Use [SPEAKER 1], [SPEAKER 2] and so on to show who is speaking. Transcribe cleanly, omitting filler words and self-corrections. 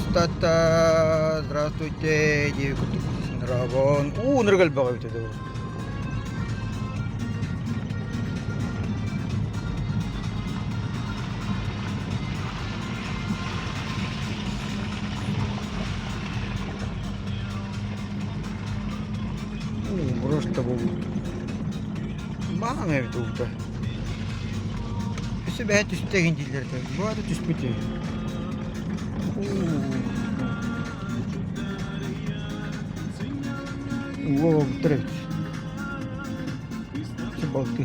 [SPEAKER 1] Устата здравствуйте диэби курдук сынырабын. Уу ынырык элбэх эбит этэ. Уу просто буолбут. Баҕаҥ эбит уута. Өссө бэйэ түстэ игин дииллэр этэ. Бу аата түспүт үһү. Уу обуттар эбит. Балты.